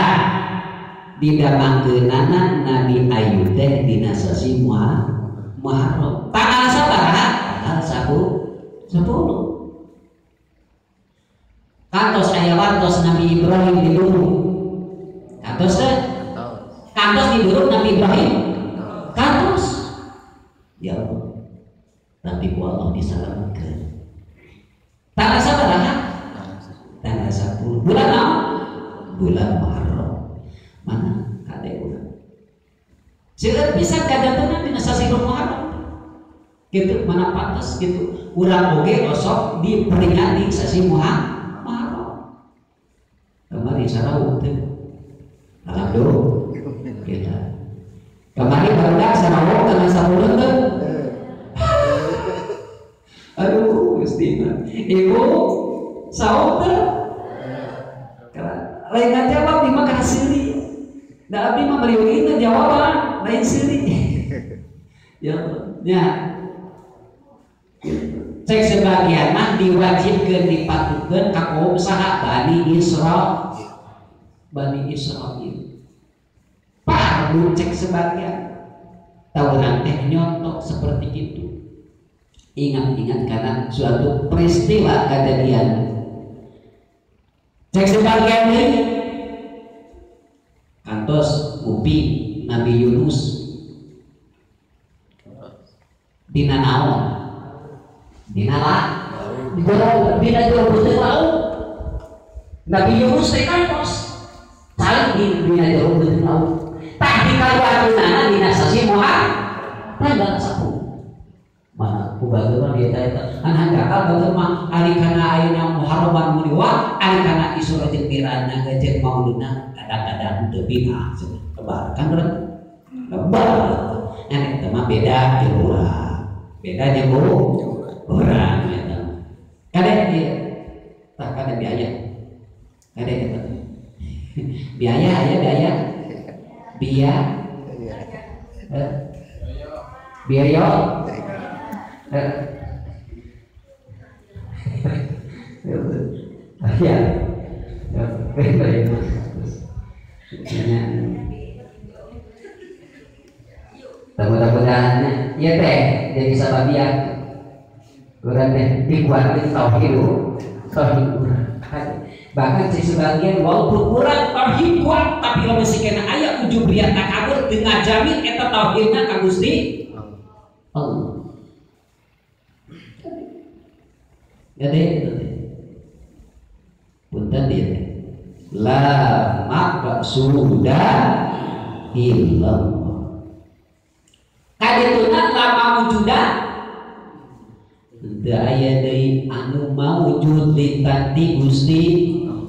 didamangkeunana Nabi Ayub teh dina sasi Muharram tanggal sabaraha tanggal 10 kantos aya wartos Nabi Ibrahim didurung kantos teh kantos didurung Nabi Ibrahim kantos ya Allah tapi ku Allah disalametkeun tanggal sabaraha tanggal 10 bulan naon bulan Muharram mana kade urang seueur pisan kadateunan dina sasi Muharram gitu mana pantas gitu urang oge osok diperingati sasi Muharram kemari sarawuh teh alhamdulillah kita kemari barudak sarawuh tanggal 10 teh aduh Gusti ibu saum teh lain ngajawab di mah kana seuri da abdi mah meriungin jawaban lain seuri ya nya cek sebagian mah diwajibkeun dipatuhkeun ka kaum saha Bani Israil Bani Israil pardu cek sebagian tauran teh nyontok seperti itu ingat-ingat karena suatu peristiwa kejadian cek sebagian ini kantos upi Nabi Yunus dina naon dina la dina jero beuteung laut Nabi Yunus teh kantos calik dina jero beuteung laut tah dikaluarkeunana dina sasi Muharram tanggal 10 mana ku batur mah dia eta an hanjakal batur mah ari kana ayeuna Muharraman muniwa ari kana isra jeung mirana jeung mauludna kadang-kadang teu bina lebar kan lebar nah eta mah beda jeung urang beda jeung urang eta kade ieu tah kade biaya kade eta biaya aya biaya biaya biaya ya mudah-mudahan ya teh jadi sababiah urang teh dikuatkeun tauhid tauhid urang bahkan sebagian walaupun urang tauhid kuat tapi lamun sikena aya ujub riya takabur teu ngajamin eta tauhidna ka Gusti Allah. Jadi itu punten ieu teh la maqsuda illallah kadituna la mawjuda teu aya deui anu mawujud lintang ti Gusti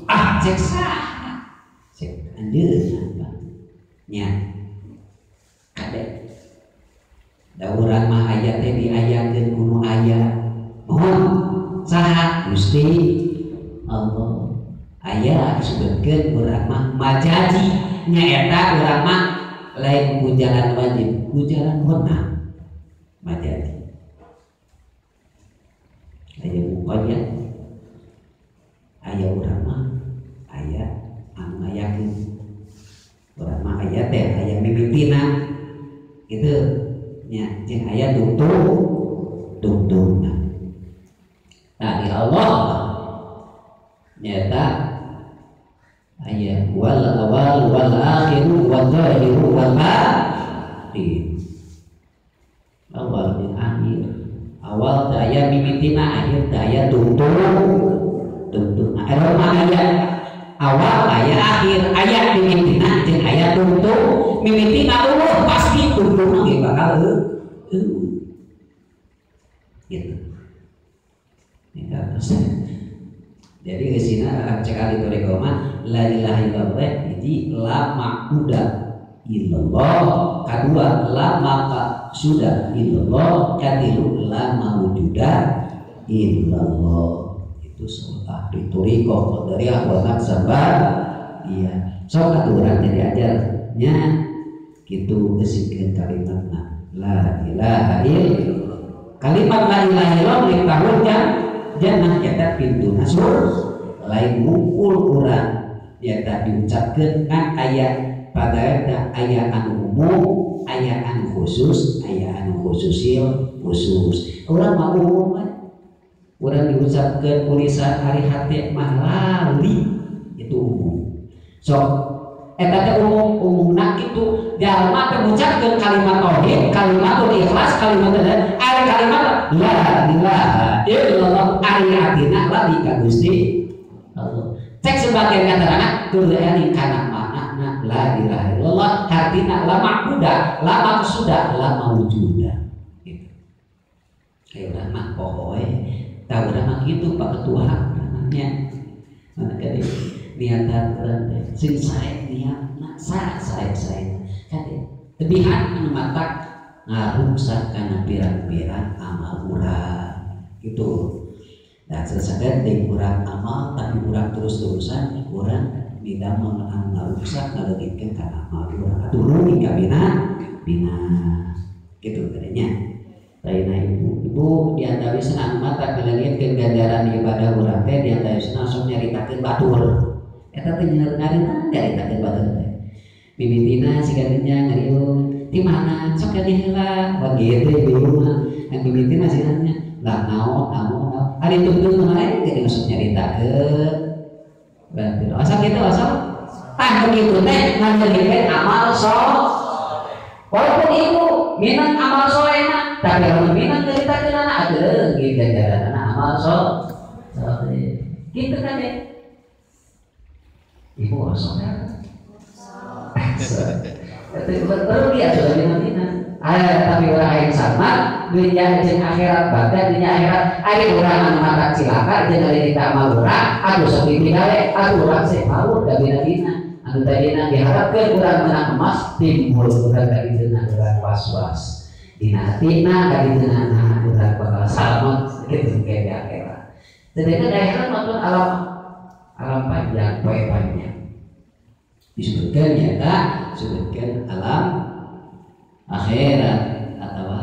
ah cek saha cek anjeunna nya kade da urang mah aya teh diayakeun kuno aya mohon saha Gusti Allah aya disebutkeun urang mah majaji nyaeta urang mah lain ku jalan wajib ku jalan wenang majaji aya muqayyad aya urang mah aya anu ngayakeun urang mah aya teh aya mimitina kitu nya jeung aya tungtungna. Nah di Allah nyata aya wal awal wal akhiru wal zahiru wal batin awal dan akhir awal daya mimitina akhir daya tungtung tungtung tungtungna. Error mah aya awal aya akhir, aya mimitina jeung aya tungtung. Mimitina eueuh pasti tungtungna ge bakal eueuh. Gitu. Jadi gesina cek ahli thoriqoh mah la ilaha illallah hiji la ma'budu illallah, kadua la maqsuda illallah, katilu la mawjuda illallah. Itu soal ahli thoriqoh qadariyah wa naqsaban. Iya, sok atuh urang teh diajarnya kitu geusikeun kalimatna la ilaha illallah. Kalimat la ilaha illallah miftahul jannah eta pintu surga. Lain mungkul urang nyata diucapkeun kan aya pada eta aya anu umum, aya anu khusus, aya anu khususil khusus. Urang mah umum kan. Urang diucapkeun tulisan ari hate mah lali itu umum. Sok eta teh umum umumna kitu jalma teh ngucapkeun kalimat tauhid, kalimatul ikhlas, kalimat ari kalimat la ilaha illallah ari atina lali ka Gusti Allah. Cek sebagian katerangan teu eling kana maknana la ilaha illallah hartina la ma'buda, la maqsuda, la mawjuda. Gitu. Kayak urang mah poho we, tah urang mah kitu Pak Ketua nya. Mana kali niatan urang teh sing sae niatna sae sae kade tebihan anu matak ngaruksak kana pirang-pirang amal urang gitu. Dan selesai deui urang amal tapi urang terus-terusan urang didamel anu ngaruksak ngaleungitkeun kana amal urang atuh rugi ka bina bina gitu kadenya. Lainna ibu diantawisna anu matak ngaleungitkeun ganjaran ibadah urang teh diantawisna sok nyaritakeun batur. Eta teh nyaritakeun nyaritakeun batur teh. Mimitina siga nya ngariung di mana sok ka heula wah gitu ibu mah. Yang mimitina siga nya lah naon naon naon. Ari tungtung mah lain ge sok nyaritakeun. Batur. Asa kitu asa tah kitu teh ngaleungitkeun amal soleh. Walaupun ibu minang amal soleh mah tapi lamun minang nyaritakeun anak aduh ge ganjaranna amal soleh. Kitu kan ya. Ibu osok kan? Terus dia sudah minang-minang. Tapi orang yang sama dunia jeung akhirat baga dunia akhirat ari urang anu matak cilaka jeung ari kita amal urang atuh sok ditingale atuh urang seh paur da bina-bina anu tadina diharapkeun urang menang emas timbul urang ka diteuna urang was-was dina hatina ka diteuna urang bakal salamet kitu ke di akhirat. Sedangkan di akhirat mah alam alam panjang, poe panjang. Disebutkan nyata, disebutkan alam akhirat atau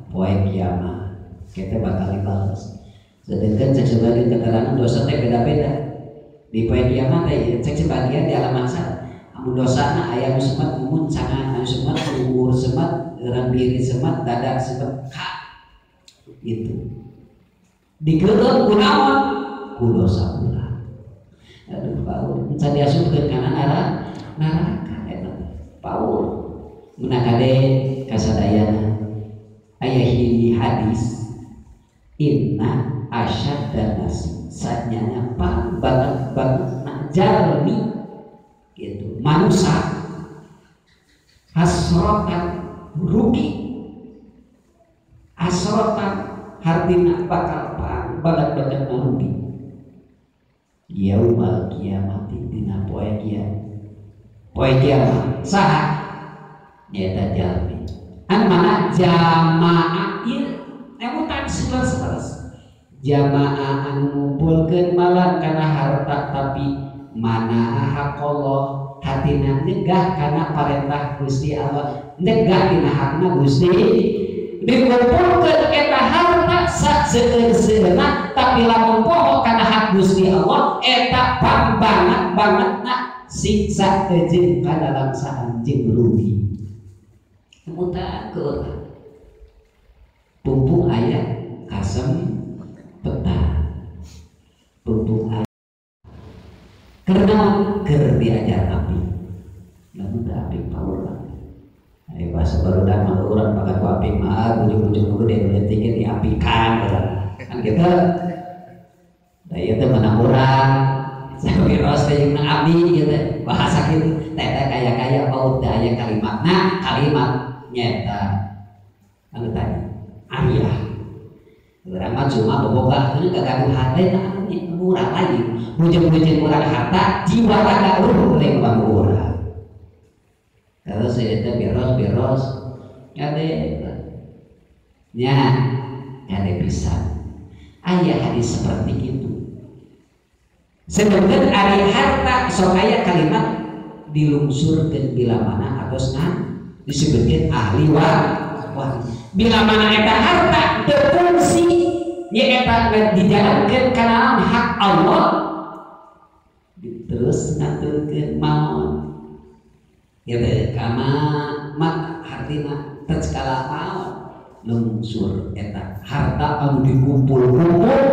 poe kiamat. Kita bakal dibalas. Sedangkan cek sebagian keterangan dosa teh beda-beda. Di poe kiamat teh cek sebagian di alam mahsyar. Amun dosana aya nu semat mumun cangan, anu semat luhur semat, urang diri semat, dadak semat ka. Gitu. Digeuleuh ku naon? Ku dosa urang. Aduh paur, can diasupkeun kana neraka eta paur. Mun kade kasadayana aya hiji hadis inna asyaddan nas sanyana pang banget banget jalmi gitu manusia hasrotan rugi hasrotan hartina bakal pang banget banget rugi yaumal kiamati dina poe kiamat poe kiamat saha nyaeta jalmi anu mana jamaah ieu emutan sebelas jamaah anu ngumpulkeun malan kana harta tapi mana haqqallah hatina nyegah kana parentah Gusti Allah nyegah dina hakna Gusti dikumpulkeun eta harta seueur-seueurna tapi lamun poho kana hak Gusti Allah eta pang banget bangetna siksa jeung ka dalam saanjeun rugi. Muta keur pumpung aya kasem peta pumpung aya karena keur diajar api lamun teu api paur. Ayo bahasa barudak mah urang bakal ku api mah ujung-ujung gede leutik ge diapikan kan gitu. Da ieu teh menang urang sawiros teh jeung abdi gitu bahasa kitu teh teh kaya-kaya paut teh aya kalimatna kalimat nyata anu tadi ariah urang mah cuma boboga heuh kagaduhan teh urang lagi bujeng-bujeng urang harta jiwa raga ruh lain bang urang terus eta beros-beros kade nya kade pisan aya hadis seperti itu. Sedangkan ari harta sok aya kalimat dilungsurkeun bila mana atos disebutkeun ahli waris. Bila mana eta harta berfungsi nya eta dijalankeun kana hak Allah terus ngaturkeun maot. Ya teh kama mak hartina teu maot lungsur eta harta anu dikumpul-kumpul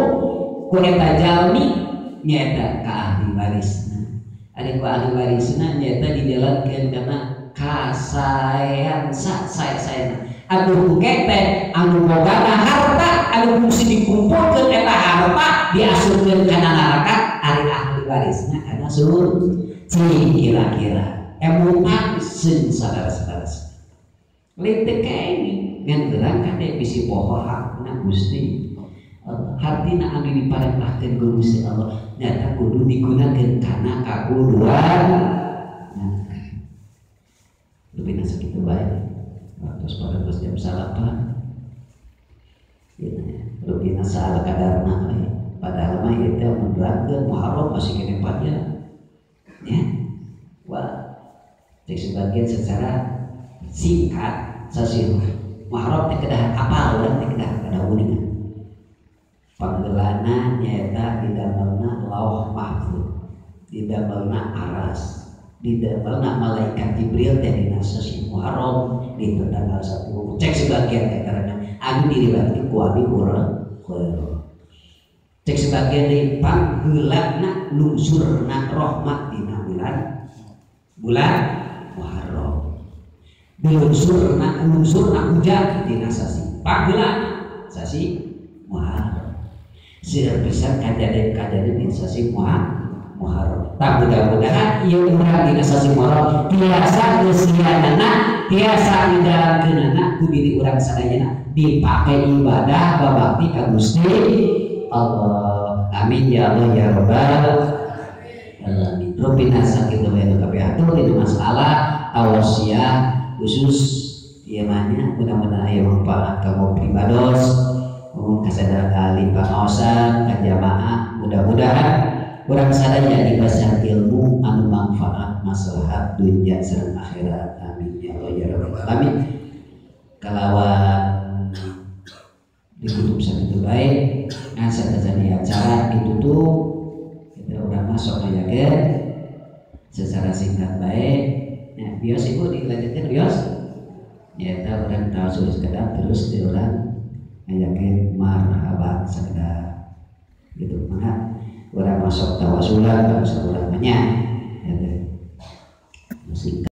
ku eta jalmi nyata ka ahli warisna. Ari ku ahli warisna nyata dijalankeun kana kasaean sae-saena. Anu kete anu bogana harta anu fungsi dikumpulkeun eta harta diasupkeun kana neraka ari ahli warisna kana surga. Cing kira-kira emutan seun sadar-sadar. Leutik kae ngan urang kade bisi poho hakna Gusti. Hartina anu diparentahkeun ku Gusti Allah nyata kudu digunakeun kana kakuduan. Nah, lebih sakitu bae. Waktu pada jam 9. Gitu ya. Lebih salah kadarna we. Padahal mah ieu teh menerangkeun Muharram masih keneh panjang. Ya. Wah, cek sebagian secara singkat sasih Muharram teh kedah apal urang teh kedah kada uningan. Panggelana nyaeta didamelna Lauh Mahfuz, didamelna Aras, didamelna malaikat Jibril teh dina sasih Muharram di tanggal 10. Cek sebagian teh karena anu diriwayatkeun ku Abi Hurairah. Cek sebagian deui panggeulana lungsurna rahmat dina bulan Muharram. Dilungsurna lungsurna hujan dina sasih panggeulana sasih Muharram. Seueur pisan kajadian-kajadian di sasih Muharram. Tak mudah-mudahan ieu urang dina sasih Muharram tiasa ngeusianana, tiasa ngadalamkeunana ku diri urang sadayana dipake ibadah babakti ka Gusti Allah. Amin ya Allah ya Rabbal alamin. Rupina sakitu wae nu kabeh atur dina masalah tausiah khusus ieu mah nya mudah-mudahan aya manfaat kanggo pribados. Kasadar kali pangaosan ka jamaah mudah-mudahan urang sadaya dibasar ilmu anu manfaat maslahat dunya sareng akhirat. Amin ya Allah ya rabbal alamin. Kalawan ditutup sakitu bae ngan sadaya acara ditutup kita urang masuk ngajakeun secara singkat bae. Nah, bios ibu dilanjutkeun bios nyaeta urang tawasul sekedap terus di urang ngajakeun marhaban sekedar gitu maka orang masuk tawasulan bangsa urang nya gitu.